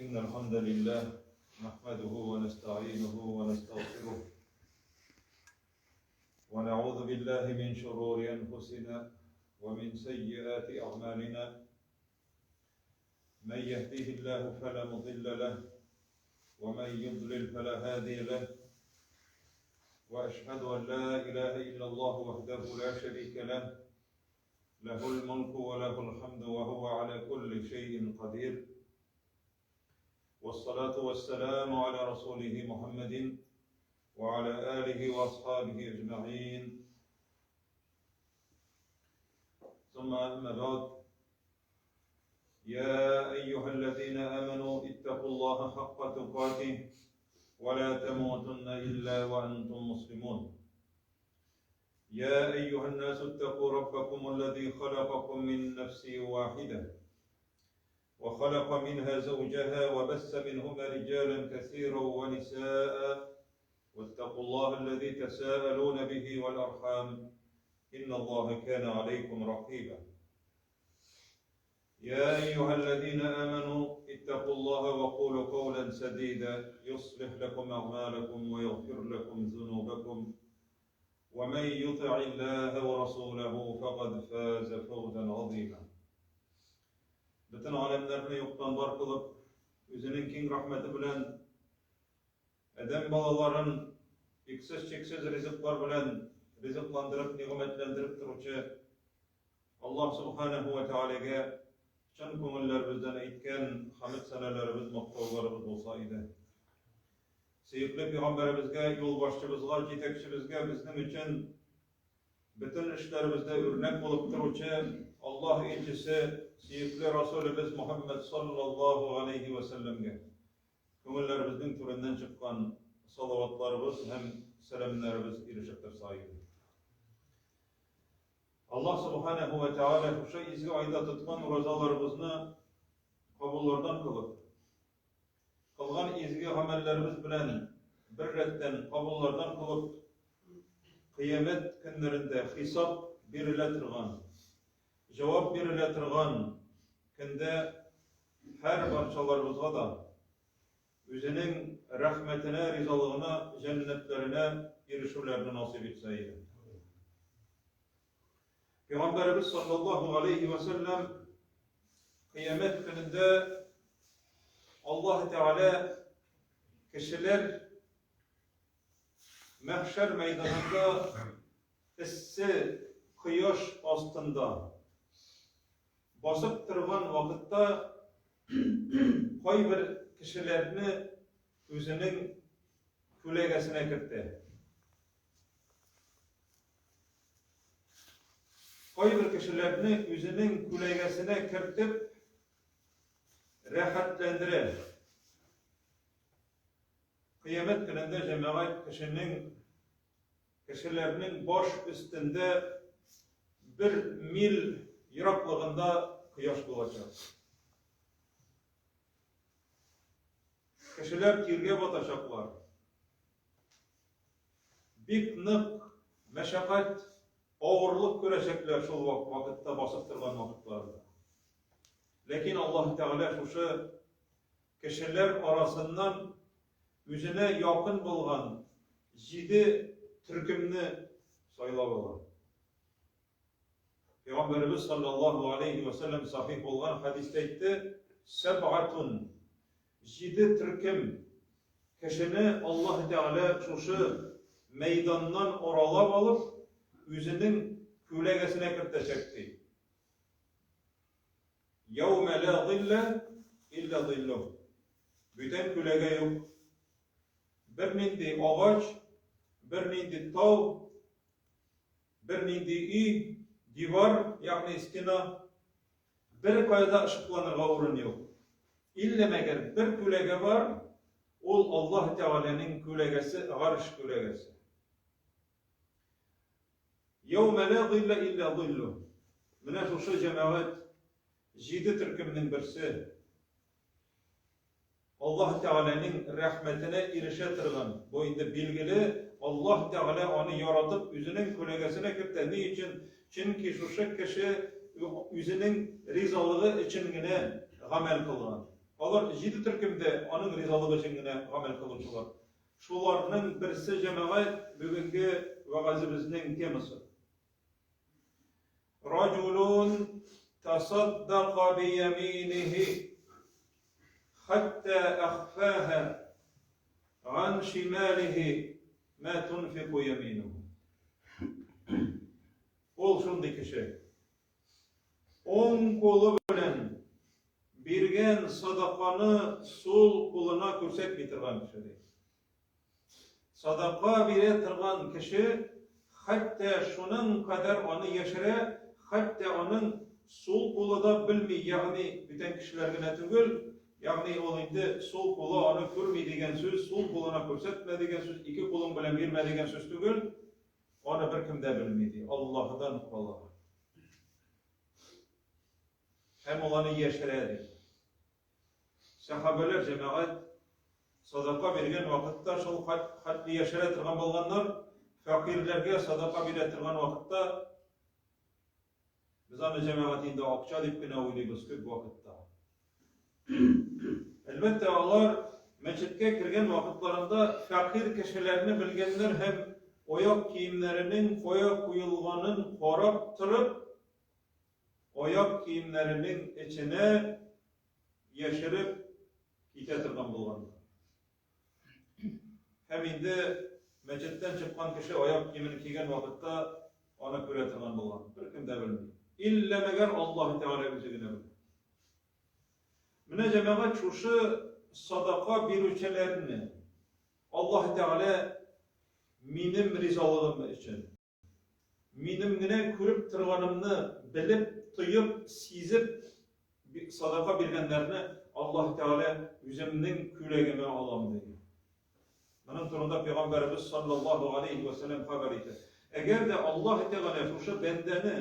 إن الحمد لله نحمده ونستعينه ونستغفره ونعوذ بالله من شرور أنفسنا ومن سيئات أعمالنا من يهديه الله فلا مضل له ومن يضلل فلا هادي له وأشهد أن لا إله إلا الله وحده لا شريك له له الملك وله الحمد وهو على كل شيء قدير والصلاة والسلام على رسوله محمد وعلى آله وأصحابه أجمعين ثم أما بعد يا أيها الذين آمنوا اتقوا الله حق تقاته ولا تموتن إلا وأنتم مسلمون يا أيها الناس اتقوا ربكم الذي خلقكم من نفس واحدة وخلق منها زوجها وبث منهما رجالا كثيرا ونساء واتقوا الله الذي تساءلون به والأرحام إن الله كان عليكم رقيبا يا أيها الذين آمنوا اتقوا الله وقولوا قولا سديدا يصلح لكم أعمالكم ويغفر لكم ذنوبكم ومن يطع الله ورسوله فقد فاز فوزا عظيما Бөтен галәмнәрне юктан бар кылып, үзенең киң рәхмәте белән адәм балаларын иксез-чиксез ризыклар белән ризыкландырып, нигъмәтләндереп торучы Аллаһ Субханаһу ва Тәгаләгә чын күңелләребездән әйткән хәмд сәнәләребез, мактауларыбыз булса иде. Сөекле пәйгамбәребезгә, юлбашчыбызга, җитәкчебезгә безнең өчен бөтен эшләребездә үрнәк булып торучы Аллаһ илчесе, сөекле Расулебез Мухаммад саллаллаһу алейхи ва сәлләмгә күңелләребезнең түреннән чыккан салаватларыбыз һәм сәламнәребез ирешеп торса иде. Аллаһ Субханаһу ва Тааля шушы изге айда тоткан уразаларыбызны кабуллардан кылып, Кылган изге гамәлләребез белән бер рәттән кабуллардан кылып, кыямәт көннәрендә хисап бирелә торган, җавап бирелә торган көндә һәр барчаларыбызга да үзенең рәхмәтенә, ризалыгына, җәннәтләренә ирешүләрне насыйп итсә иде. Пәйгамбәребез саллаллаһу алейхи ва сәлләм кыямәт көнендә Аллаһ Тәгалә кешеләр мәхшәр мәйданында эссе кояш астында басып торган вакытта кайбер кешеләрне үзенең күләгәсенә кертә. Кайбер кешеләрне үзенең күләгәсенә кертеп рәхәтләндерә. Кыямәт көнендә җәмәгать кешенең кешеләрнең баш өстендә бер миль ераклыгында кояш булачак. Кешеләр тиргә батачаклар. Бик нык мәшәкать, авырлык күрәчәкләр шул вакытта басып торган вакытларында. Ләкин Аллаһ Тәгалә шушы кешеләр арасыннан үзенә якын булган җиде төркемне сайлап ала. Пәйгамбәребез саллаллаһу алейхи ва саллям сахих булган хәдистә әйтте, сәбгатун җиде төркем кешене Аллаһ Тәгалә шушы мәйданнан аралап алып, үзенең күләгәсенә кертәчәк ди. Яумә ла зилла илля зиллуһ. Бүтән күләгә юк. Бернинди агач, бернинди тау, Бернинди өй, дивар, ягъни стена, беркая да ышыкланырга урын юк. Иллә мәгәр бер күләгә бар, ул Аллаһ Тәгаләнең күләгәсе, гарш күләгәсе. Яумә ла зилла илля зиллу. Менә шушы җәмәгать җиде төркемнең берсе. Аллаһ Тәгаләнең рәхмәтенә ирешә торган, бу инде билгеле, Аллаһ Тәгалә аны яратып, үзенең күләгәсенә кертә. Ни өчен? Чөнки шушы кеше үзенең ризалыгы өчен генә гамәл кылган. Алар җиде төркемдә аның ризалыгы өчен генә гамәл кылучылар. Шуларның берсе җәмәгать бүгенге вәгазебезнең темасы. Раҗулун тасаддака бияминихи хәтта әхфәһә ган шималихи ма тунфику яминуху. Ул шундый кеше. Уң кулы белән биргән садаканы сул кулына күрсәтми торган кеше ди. Садака бирә торган кеше хәтта шуның кадәр аны яшерә, хәтта аның сул кулы да белми, ягъни бүтән кешеләр генә түгел, ягъни ул инде сул кулы аны күрми дигән сүз, сул кулына күрсәтмә дигән сүз, ике кулың белән бирмә дигән сүз түгел. Аны беркем дә белми, ди, Аллаһыдан кала. Һәм ул аны яшерә, ди. Сәхабәләр җәмәгать садака биргән вакытта шул хәтле яшерә торган булганнар, фәкыйрьләргә садака бирә торган вакытта без аны җәмәгать инде акча дип кенә уйлыйбыз күп вакытта. Әлбәттә, алар мәчеткә кергән вакытларында фәкыйрь кешеләрне белгәннәр һәм аяк киемнәренең кая куелганын карап торып, аяк киемнәренең эченә яшереп китә торган булганнар. Һәм инде мәчеттән чыккан кеше аяк киемен кигән вакытта аны күрә торган булган. Беркем дә белми. Иллә мәгәр Аллаһ Тәгалә үзе генә белә. Менә җәмәгать шушы садака бирүчеләрне Аллаһ Тәгалә минем ризалыгым өчен, минем генә күреп торганымны белеп, тоеп, сизеп садака биргәннәрне Аллаһ Тәгалә үземнең күләгемә алам ди. Моның турында Пәйгамбәребез саллаллаһу алейхи ва сәлләм хәбәр итә. Әгәр дә Аллаһ Тәгалә шушы бәндәне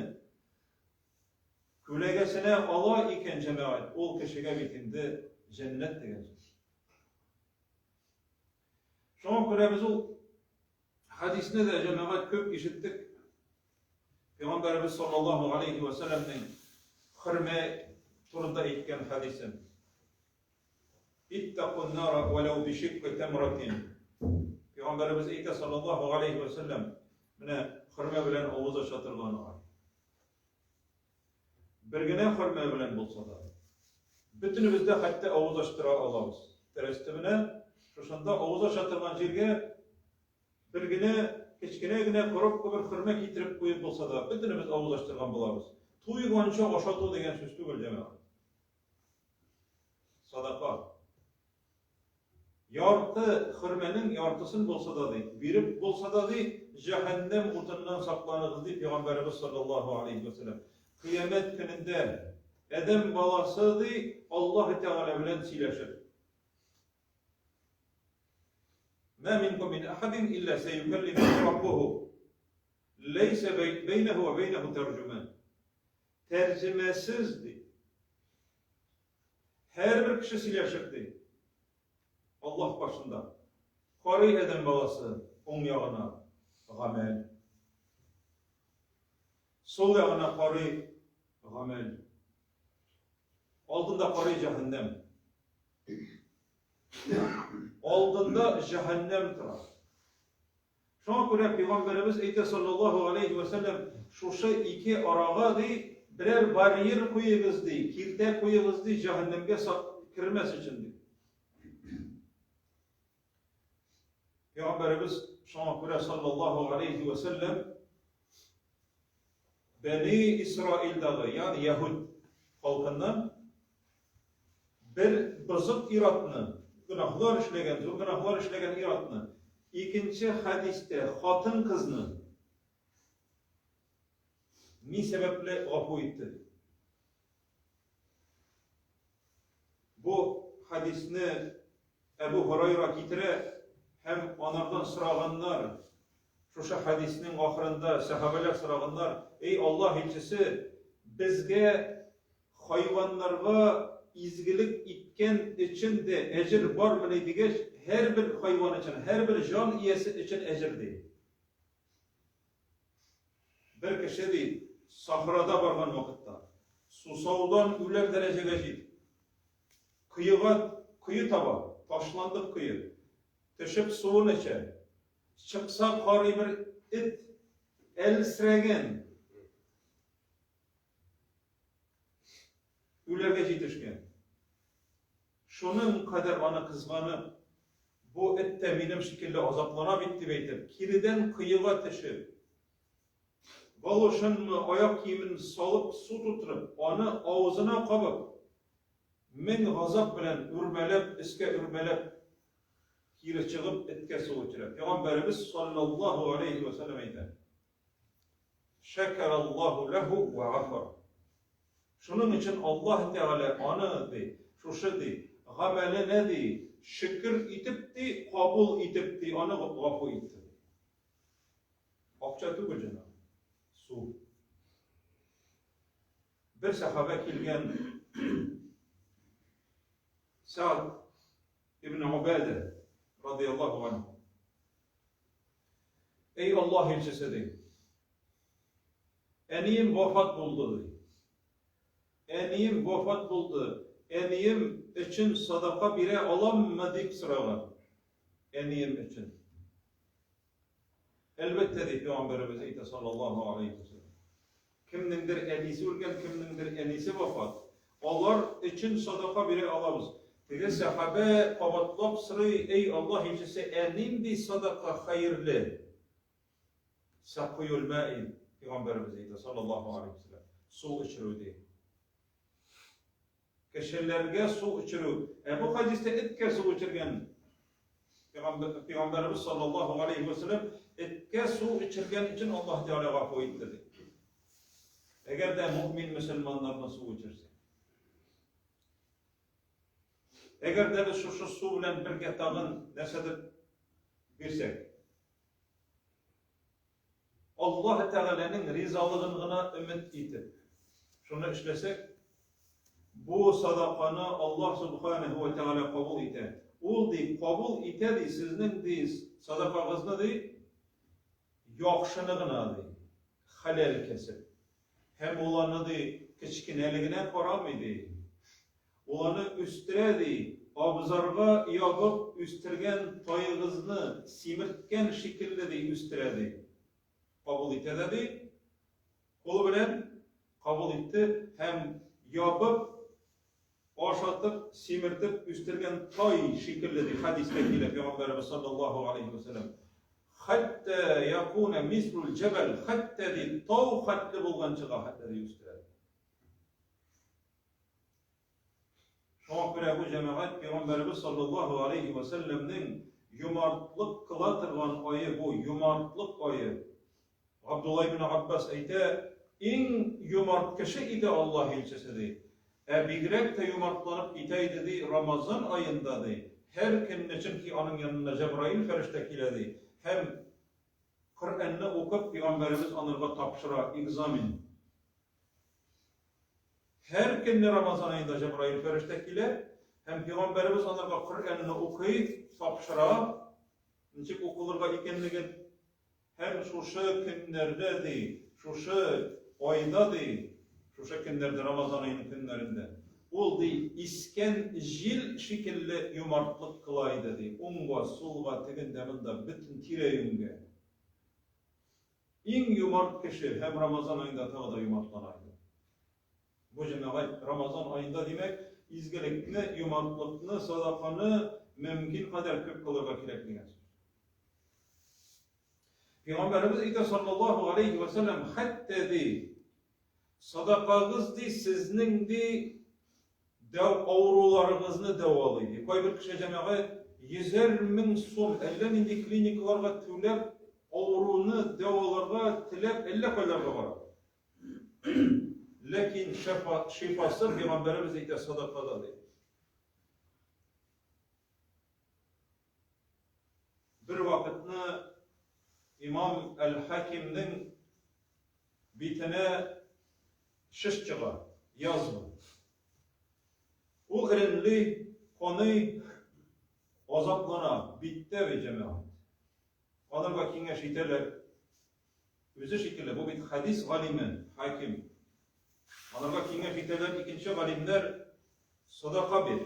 күләгәсенә ала икән, җәмәгать, ул кешегә бит инде җәннәт дигән сүз. Шуңа күрә без ул хәдисне дә җәмәгать күп ишеттек. Пәйгамбәребез саллаллаһу алейхи ва сәлләмнең хөрмә турында әйткән хәдисен. Иттакун нара вәләү бишикки тәмратин. Пәйгамбәребез әйтә саллаллаһу алейхи ва сәлләм, менә хөрмә белән авыз ача торган ай. Бер генә хөрмә белән булса да. Бөтенебез дә хәтта авыз ачтыра алабыз. Тәрәз төбенә, шушында авыз ача торган җиргә бер генә кечкенә генә коробка бер хөрмә китереп куеп булса да, бөтенебез авыз ачтырган булабыз. Туйганчы ашату дигән сүз түгел, җәмәгать. Садака. Ярты хөрмәнең яртысын булса да ди, биреп булса да ди, җәһәннәм утыннан сакланыгыз ди пәйгамбәребез саллаллаһу алейхи ва сәлләм. Кыямәт көнендә адәм баласы ди Аллаһ Тәгалә белән сөйләшер. Ма минкум мин ахадин илля сәюкәллиму раббуху. Ләйсә бәйнәһу ва бәйнәһу тәрҗүмән. Тәрҗемәсез ди. Һәрбер кеше сөйләшер, ди. Аллаһ каршында. Карый адәм баласы уң ягына гамәл. Сул ягына карый гамәл. Алдында карый җәһәннәм. Алдында җәһәннәм тора. Шуңа күрә пәйгамбәребез әйтә саллаллаһу алейһи вә сәлләм, шушы ике арага ди, берәр барьер куегыз ди, киртә куегыз ди, җәһәннәмгә кермәс өчен ди. Пәйгамбәребез шуңа күрә саллаллаһу алейһи вә сәлләм Бәни Исраилдагы, ягъни яһүд халкыннан бер бозык ир-атны, гөнаһлар эшләгән, зур гөнаһлар эшләгән ир-атны, икенче хәдистә хатын-кызны ни сәбәпле гафу итте? Бу хәдисне Әбу Һурайра китерә һәм анардан сораганнар, шушы хәдиснең ахырында сәхабәләр сораганнар, Эй Аллаһ илчесе, безгә хайваннарга изгелек иткән өчен дә әҗер бармыни дигәч, һәрбер хайван өчен, һәрбер җан иясе өчен әҗер ди. Бер кеше ди, сахрада барган вакытта, сусаудан үләр дәрәҗәгә җитеп, Коега кое таба, ташландык кое. Төшеп суын эчә. Чыкса карый бер эт әлсерәгән. Үләргә җитешкән. Шуның кадәр аны кызганып, бу эт тә минем шикелле азаплана бит дип әйтеп, киредән коега төшеп, галошынмы, аяк киемен салып су тутырып, аны авызына кабып, мең газап белән үрмәләп, өскә үрмәләп, кире чыгып, эткә су эчерә. Пәйгамбәребез саллаллаһу алейһи вә сәлләм әйтә. Шәкәраллаһу ләһу вә гафар. Шуның өчен Аллаһ Тәгалә аны, ди, шушы, ди, гамәленә, ди, шөкер итеп, ди, кабул итеп, ди, аны гафу итте, ди. Акча түгел, җәмәгать, су. Бер сәхабә килгән Сәгъд ибн Убәдә радияллаһу анһу. Эй Аллаһ илчесе, ди. Әнием вафат булды, ди. Әнием вафат булды. Әнием өчен садака бирә аламмы дип сораган. Әнием өчен. Әлбәттә, ди пәйгамбәребез әйтә саллаллаһу алейхи ва саллям. Кемнеңдер әнисе үлгән, кемнеңдер әнисе вафат. Алар өчен садака бирә алабыз. Теге сәхабә кабатлап сорый, Әй Аллаһ илчесе, ә нинди садака хәерле? Сакуюл маи, пәйгамбәребез әйтә, саллаллаһу алейһи ва сәлләм, су эчерү ди. Кешеләргә су эчерү. Ә бу хәдистә эткә су эчергән Пәйгамбәребез саллаллаһу алейһи ва сәлләм эткә су эчергән өчен Аллаһ Тәгалә гафу итте ди. Әгәр дә мөмин мөселманнарны су эчерсә. Әгәр дә без шушы су белән бергә тагын нәрсәдер бирсәк, Аллаһ Тәгаләнең ризалыгын гына өмет итеп, шуны эшләсәк, бу садаканы Аллаһ Субханаһу ва Тәгалә кабул итә. Ул ди, кабул итә ди, сезнең ди, садакагызны ди, яхшыны гына ди, хәләл кәсеп. Һәм ул аны ди, кечкенәлегенә карамый ди. Ул аны үстерә ди, абзарга ябып үстергән таегызны симерткән шикелле ди үстерә ди. Кабул итә дә ди, кулы белән кабул итте һәм ябып, ашатып, симертеп үстергән тай шикелле ди хәдистә килә пәйгамбәребез саллаллаһу алейһи ва сәлләм. Хәтта якуна мислул җәбәл, хәтта ди тау хәтле булганчыга хәтле ди үстерә. Шуңа күрә бу җәмәгать Пәйгамбәребез саллаллаһу алейһи вә сәлләмнең юмартлык кыла торган ае бу, юмартлык ае. Габдулла ибн Аббас әйтә, иң юмарт кеше иде Аллаһ илчесе ди. Ә бигрәк тә юмартланып китә иде ди Рамазан аенда ди. Һәр көнне, чөнки аның янына Җәбраил фәрештә килә ди. Һәм Коръәнне укып, Пәйгамбәребез анарга тапшыра экзамен. Һәр көнне Рамазан аенда Җәбраил фәрештә килә һәм пәйгамбәребез аларга Коръәнне укый, тапшыра, ничек укылырга икәнлеген. Һәм шушы көннәрдә ди, шушы айда ди, шушы көннәрдә Рамазан аеның көннәрендә ул ди искән җил шикелле юмартлык кыла иде ди, уңга, сулга, тегендә, монда, бөтен тирә-юньгә. Иң юмарт кеше һәм Рамазан аенда тагы да юмартлана иде. Бу җәмәгать Рамазан аенда, димәк, изгелекне, юмартлыкны, садаканы мөмкин кадәр күп кылырга кирәк дигән сүз. Пәйгамбәребез әйтә саллаллаһу алейхи ва сәлләм, хәтта ди, садакагыз ди сезнең ди Дәү авыруларыгызны дәвалый, ди. Кайбер кеше, җәмәгать, йөзәр мең сум әллә нинди клиникаларга түләп, авыруны дәваларга теләп әллә кайларга бара. Ләкин шәфа, шифасы, пәйгамбәребез әйтә, садакада, ди. Бер вакытны имам Әл-Хакимнең битенә шеш чыга, язва. Ул эренли, каный, азаплана, биттә бит җәмәгать. Анарга киңәш итәләр. Үзе шикелле, бу бит хәдис галиме, хаким. Анарга киңәш итәләр икенче галимнәр, садака бир.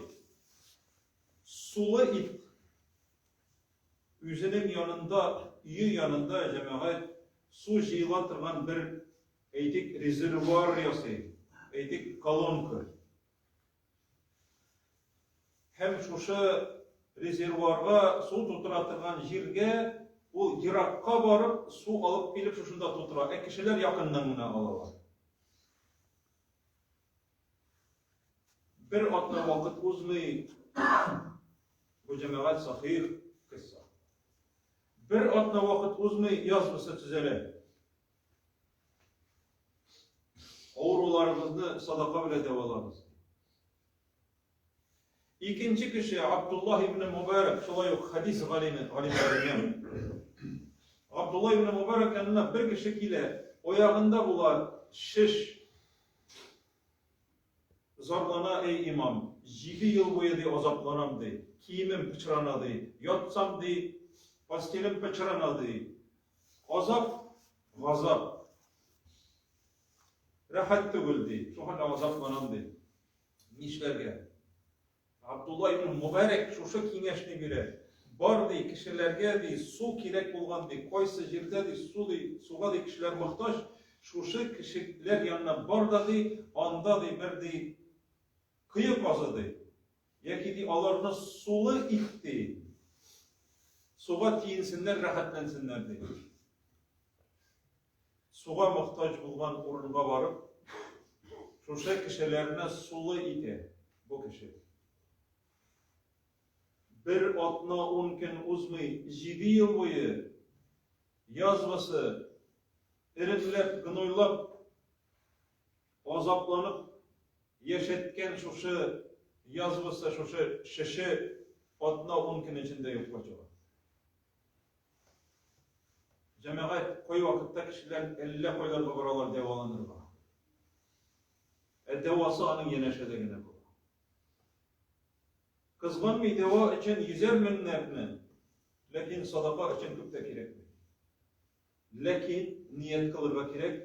Сулы ит. Үзенең янында, өе янында җәмәгать су җыела торган бер, әйтик, резервуар ясый, әйтик, колонка. Һәм шушы резервуарга су тутыра торган җиргә ул еракка барып су алып килеп шушында тутыра, ә кешеләр якыннан гына алалар. Бер атна вакыт узмый, бу җәмәгать сахих кысса. Бер атна вакыт узмый, язвасы төзәлә. Авыруларыгызны садака белән дәвалагыз. Икенче кеше Абдуллаһ ибн Мубарак, шулай ук хадис галиме, галимнәреннән. Абдуллаһ ибн Мубарак янына бер кеше килә, аягында була шеш. Зарлана, эй имам, җиде ел буе ди азапланам ди, киемем пычрана ди, ятсам ди, постелем пычрана ди. Азап, газап. Рәхәт түгел ди, шуңа азапланам ди. Нишләргә? Абдулла ибн Мубарак шушы киңәшне бирә. Бар, ди, кешеләргә, ди, су кирәк булган, ди, кайсы җирдә, ди, су, ди, суга, ди, кешеләр мохтаҗ, шушы кешеләр янына бар да, ди, анда, ди, бер, ди, кое казы, ди, яки, ди, аларны сулы ит, ди, суга тиенсеннәр, рәхәтләнсеннәр, ди. Суга мохтаҗ булган урынга барып, шушы кешеләрне сулы итә бу кеше. Бер атна-ун көн узмый, җиде ел буе язвасы эренләп, гнойлап, азапланып яшәткән шушы язвасы, шушы шеше атна-ун көн эчендә юкка чыга. Җәмәгать, кайвакытта кешеләр әллә кайларга баралар дәваланырга. Ә дәвасы аның янәшәдә генә була. Кызганмый дәва өчен йөзәр меңнәрне, ләкин садака өчен күп тә кирәкми. Ләкин ният кылырга кирәк,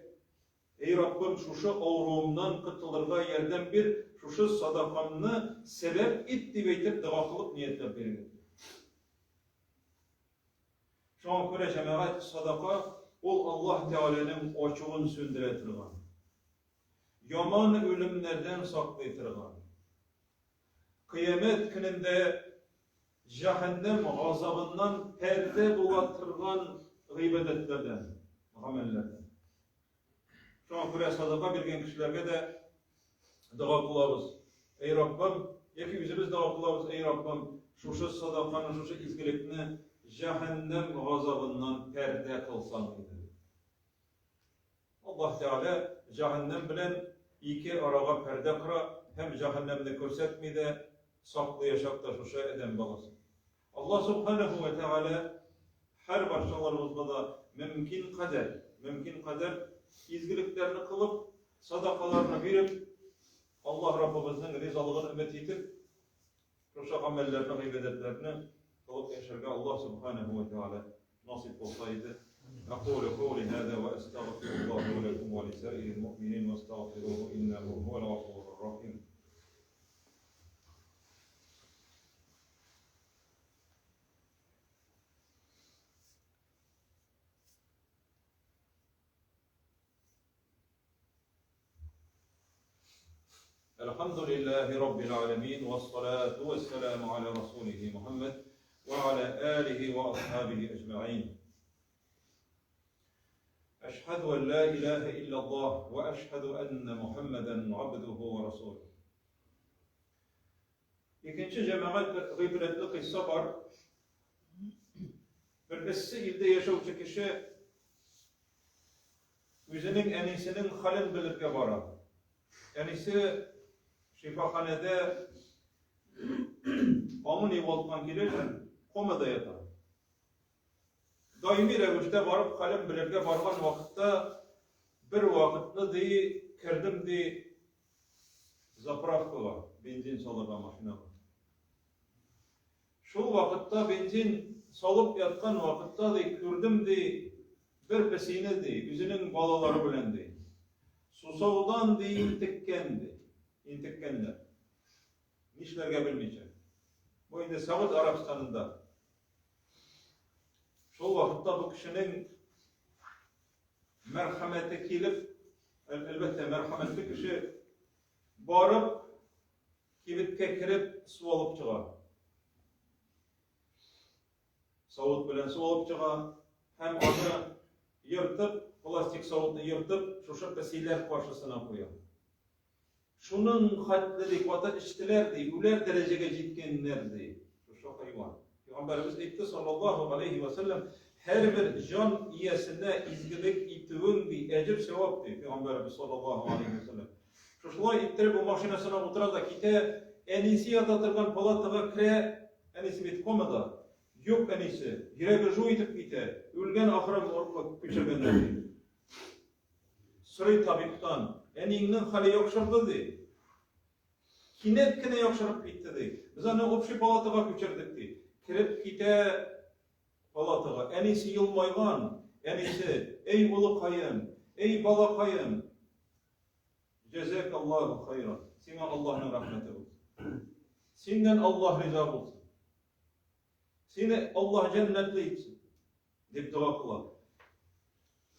Эй Раббым, шушы авыруымнан котылырга ярдәм бир, шушы садакамны сәбәп ит, дип әйтеп, дога кылып ниятләп бирергә кирәк. Шуңа күрә, җәмәгать, садака ул Аллаһ Тәгаләнең ачуын сүндерә торган, яман үлемнәрдән саклый торган, кыямәт көнендә җәһәннәм газабыннан пәрдә була торган гыйбадәтләрдән, гамәлләрдән. Шуңа күрә садака биргән кешеләргә дә дога кылабыз. Әй Раббым, яки үзебез дога кылабыз, әй Раббым, шушы садаканы, шушы изгелекне җәһәннәм газабыннан пәрдә кылсаң иде. Аллаһ Тәгалә җәһәннәм белән ике арага пәрдә кора һәм җәһәннәмне күрсәтми дә, саклыячак та шушы адәм баласын. Аллаһ Субханәһү вә Тәгалә һәр барчаларыбызга да мөмкин кадәр, мөмкин кадәр изгелекләрне кылып, садакаларны биреп, Аллаһ Раббыбызның ризалыгын өмет итеп, шушы гамәлләрне, гыйбадәтләрне кылып яшәргә Аллаһ Субханәһү вә Тәгалә насыйп кылса иде. أقول قولي هذا وأستغفر الله ولكم ولسائر المؤمنين واستغفروه إنه هو الغفور الرحيم. الحمد لله رب العالمين والصلاة والسلام على رسوله محمد وعلى آله وأصحابه أجمعين أشهد أن لا إله إلا الله وأشهد أن محمدا عبده ورسوله Икенче җәмәгать бер гыйбрәтле кыйсса бар. Бер эссе илдә яшәүче кеше үзенең әнисенең хәлен белергә бара. Әнисе шифаханәдә аңын югалткан килеш комада ята. Даими рәвештә барып хәлен белергә барган вакытта бер вакытны ди кердем ди заправкага бензин салырга машинага. Шул вакытта бензин салып яткан вакытта ди, күрдем ди, бер песине ди, үзенең балалары белән ди. Сусаудан ди интеккән ди, интеккәннәр. Нишләргә белмичә. Бу инде Сауд Арабстанында. Шул вакытта бу кешенең мәрхәмәте килеп, әлбәттә, мәрхәмәтле кеше барып кибеткә кереп су алып чыга. Савыт белән су алып чыга һәм аны ертып, пластик савытны ертып, шушы песиләр каршысына куя. Шуның хәтле ди, каты эчтеләр ди, үләр дәрәҗәгә җиткәннәр ди. Шушы хайван. Пәйгамбәребез әйтте, саллаллаһу алейхи ва сәлләм, һәрбер җан иясенә изгелек итүең ди, әҗер савап ди, Пәйгамбәребез саллаллаһу алейхи ва сәлләм. Шушылай иттереп бу машинасына утыра да китә, әнисе ята торган палатага керә, әнисе бит комада. Юк әнисе, йөрәге жу итеп китә, үлгән ахры моргка күчергәннәр ди. Сорый табибтан, әниеңнең хәле яхшырды, ди. Кинәт кенә яхшырып китте, ди. Без аны общий палатага күчердек, ди. Кереп китә палатага. Әнисе елмайган. Әнисе, эй улыкаем, эй балакаем. Җәзәкаллаһу хайран. Сиңа Аллаһның рәхмәте булсын. Синнән Аллаһ риза булсын. Сине Аллаһ җәннәтле итсен. Дип дога кыла.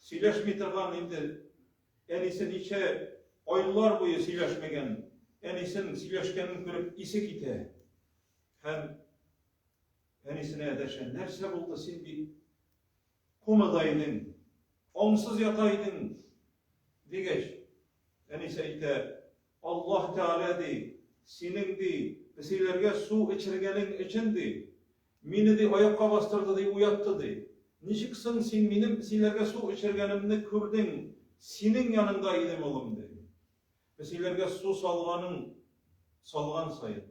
Сөйләшми торган инде әнисе ничә айлар буе сөйләшмәгән, әнисен сөйләшкәнен күреп исе китә. Һәм әнисенә дәшә, нәрсә булды, син бит комада идең, аңсыз ята идең, дигәч, әнисе әйтә, Аллаһ Тәгалә, ди, синең, ди, песиләргә су эчергәнең өчен, ди, мине, ди, аякка бастырды, ди, уятты, ди. Ничек соң син минем песиләргә су эчергәнемне күрдең, синең яныңда идем, улым, ди. Песиләргә су салганың салган саен,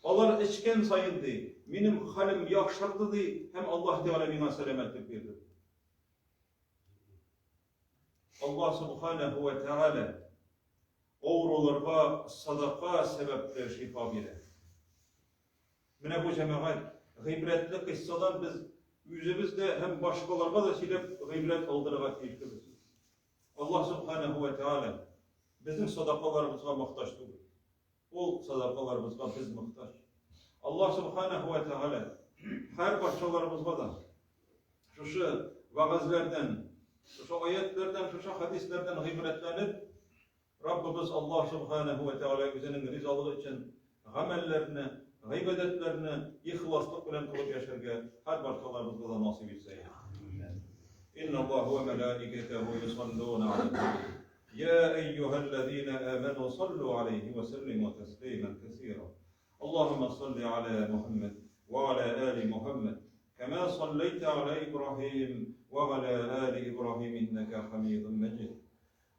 алар эчкән саен, ди, минем хәлем яхшырды, ди, һәм Аллаһ Тәгалә миңа сәламәтлек бирде. Аллаһ Субханаһу ва Тәгалә авыруларга садака сәбәпле шифа бирә. Менә бу җәмәгать гыйбрәтле кыйссадан без үзебез дә һәм башкаларга да сөйләп гыйбрәт алдырырга тиешлебез. Аллаһ Субханаһу ва Тәгалә безнең садакаларыбызга мохтаҗ түгел. Ул садакаларыбызга без мохтаҗ. Аллаһ Субханаһу ва Тәгалә һәр барчаларыбызга да шушы вәгазьләрдән, шушы аятлардан, шушы хәдисләрдән гыйбрәтләнеп, Раббыбыз Аллаһ Субханаһу ва Тәгалә үзенең ризалыгы өчен гамәлләрне, гыйбадәтләрне ихласлык белән кылып яшәргә һәр барчаларыбызга да насыйп итсә. Инна Аллаһу ва мәләикәтәһу юсаллуна аля наби. يا أيها الذين آمنوا صلوا عليه وسلموا تسليما كثيرا اللهم صل على محمد وعلى آل محمد كما صليت على إبراهيم وعلى آل إبراهيم إنك حميد مجيد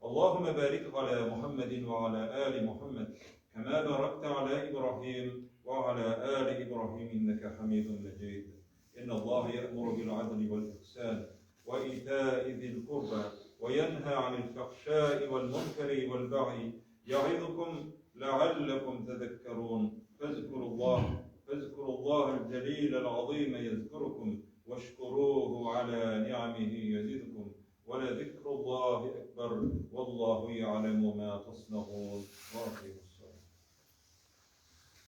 اللهم بارك على محمد وعلى آل محمد كما باركت على إبراهيم وعلى آل إبراهيم إنك حميد مجيد إن الله يأمر بالعدل والإحسان وإيتاء ذي القربى وينهى عن الفحشاء والمنكر والبغي يعظكم لعلكم تذكرون فاذكروا الله فاذكروا الله الجليل العظيم يذكركم.